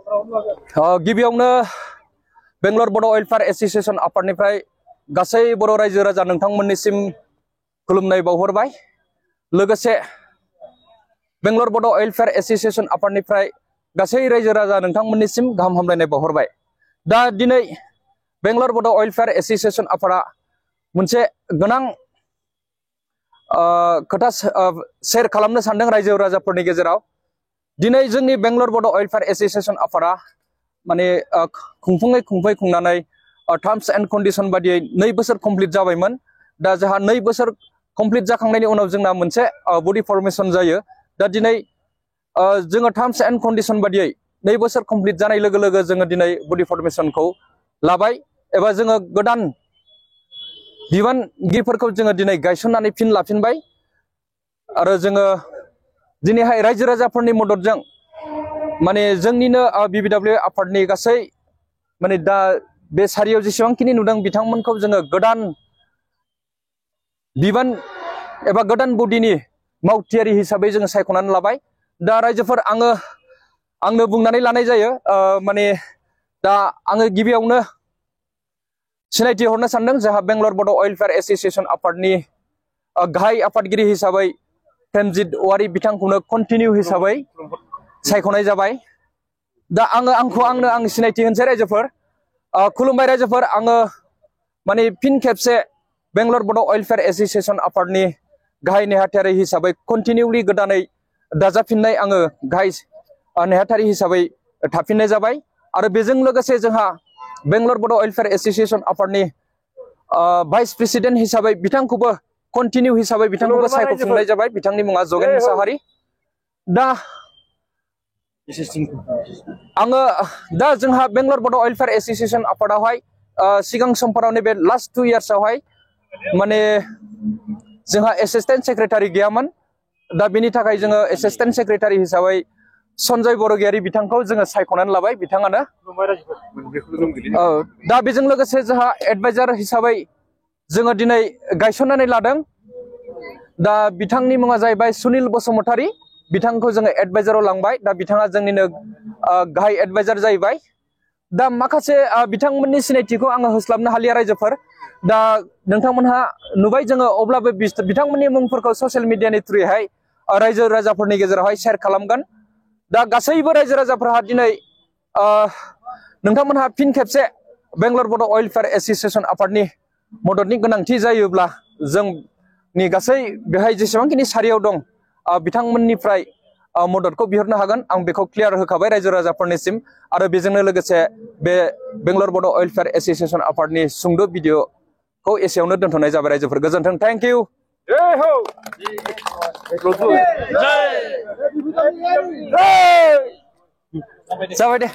गिबियावनो बेंगलर बड' welfare association आफादनिफ्राय गासै बर' रायजो राजा नोंथांमोननिसिम खुलुमनाय बावहरबाय। लोगोसे बेंगलर बड' वेलफेयार एसोसिएशन आफादनिफ्राय गासै रायजो राजा नोंथांमोननिसिम गाहाम हामलायनाय बावहरबाय। दा दिनै बेंगलर बड' वेलफेयार एसोसिएशन आफादा मोनसे गोनां खोथा शेयार खालामनो सानदों रायजो राजाफोरनि गेजेराव। दिनै जोंनि बेंगलर बड' वेलफेयार एसोसिएशन आफादा माने खुंफुङै खुंनानै टार्म्स एंड कंडीशन बादियै 2 बोसोर कमप्लीट जाबायमोन। दा जोंहा 2 बोसोर कमप्लीट जाखांनायनि उनाव जोंना मोनसे बडी फॉर्मेशन जायो। दा दिनै जोङो टार्म्स एंड कंडीशन बादियै 2 बोसोर कमप्लीट जानाय लोगो लोगो जोङो दिनै बडी फॉर्मेशनखौ लाबाय एबा जोङो गोदान बिबानगिरिफोरखौ जोङो दिनै गायसननानै फिन लाफिनबाय। आरो जोङो दिनैहाय रायजो राजाफोरनि मददजों माने जोंनिनो BBW आफादनि गासै माने दा बे सारियाव जेसेबांखिनि नुदों बिथांमोनखौ जोङो गोदान बिबान एबा गोदान बडिनि मावथियारि हिसाबै जोङो सायख'नानै लाबाय। दा रायजोफोर आंनो बुंनानै लानाय जायो माने दा आङो गिबियावनो सिनायथि हरनो सानदों जोंहा बेंगलर बड' वेलफेयार एसोसिएशन आफादनि गाहाय आफादगिरि हिसाबै प्रेमजित औवारी बिथांखौनो कन्टिनिउ हिसाबै सायख'नाय जाबाय। दा आंनो सिनायथि होनसै रायजोफोर। खुलुमबाय रायजोफोर। आङो माने फिन खेबसे बेंगलर बड' वेलफेयार एसोसिएशन आफादनि गाहाय नेहाथारि हिसाबै कन्टिनिउलि गोदानै दाजाबफिननाय आङो गाहाय नेहाथारि हिसाबै थाफिननाय जाबाय। आरो बेजों लोगोसे जोंहा बेंगलर बड' वेलफेयार एसोसिएशन आफादनि भाइस प्रेसिडेन्ट हिसाबै बिथांखौबो कन्टिनिउ हिसाबै बिथांखौबो सायख'फिननाय जाबाय। बिथांनि मुङा जगेन मुसाहारि। दा जोंहा बेंगलर बड' वेलफेयार एसोसिएशन आफादावहाय सिगां समफोराव नैबे लास्ट 2 इयार्सआवहाय माने जोंहा एसिस्टेन्ट सेक्रेटारि गैयामोन। दा बेनि थाखाय जोङो एसिस्टेन्ट सेक्रेटारि हिसाबै सन्जय बरगयारी बिथांखौ जोङो सायख'नानै लाबाय। बिथाङानो दा बेजों लोगोसे जोंहा एडभाइजार हिसाबै जोङो दिनै गायसननानै लादों। दा बिथांनि मुङा जाहैबाय सुनील बसुमतारी। बिथांखौ जोङो एडभाइजाराव लांबाय। दा बिथाङा जोंनिनो गाहाय एडभाइजार जाहैबाय। दा माखासे बिथांमोननि सिनायथिखौ आङो होस्लाबनो हालिया रायजोफोर। दा नोंथांमोनहा नुबाय जोङो अब्लाबो बिथांमोननि मुंफोरखौ ससियेल मिडियानि थ्रुयैहाय रायजो राजाफोरनि गेजेरावहाय शेयार खालामगोन। दा गासैबो रायजो राजाफोरा दिनै नोंथांमोनहा फिन खेबसे बेंगलर बड' वेलफेयार एसोसिएशन आफादनि मददनि गोनांथि जायोब्ला जोंनि गासै बेहाय जेसेबांखिनि सारियाव दं बिथांमोननिफ्राय मददखौ बिहरनो हागोन। आं बेखौ क्लियार होखाबाय रायजो राजाफोरनिसिम। आरो बेजोंनो लोगोसे बे बेंगलर बड' वेलफेयार एसोसिएशन आफादनि सुंद' भिडिअखौ एसेयावनो दोनथ'नाय जाबाय रायजोफोर। गोजोन्थों। Thank you. जाबाय दे।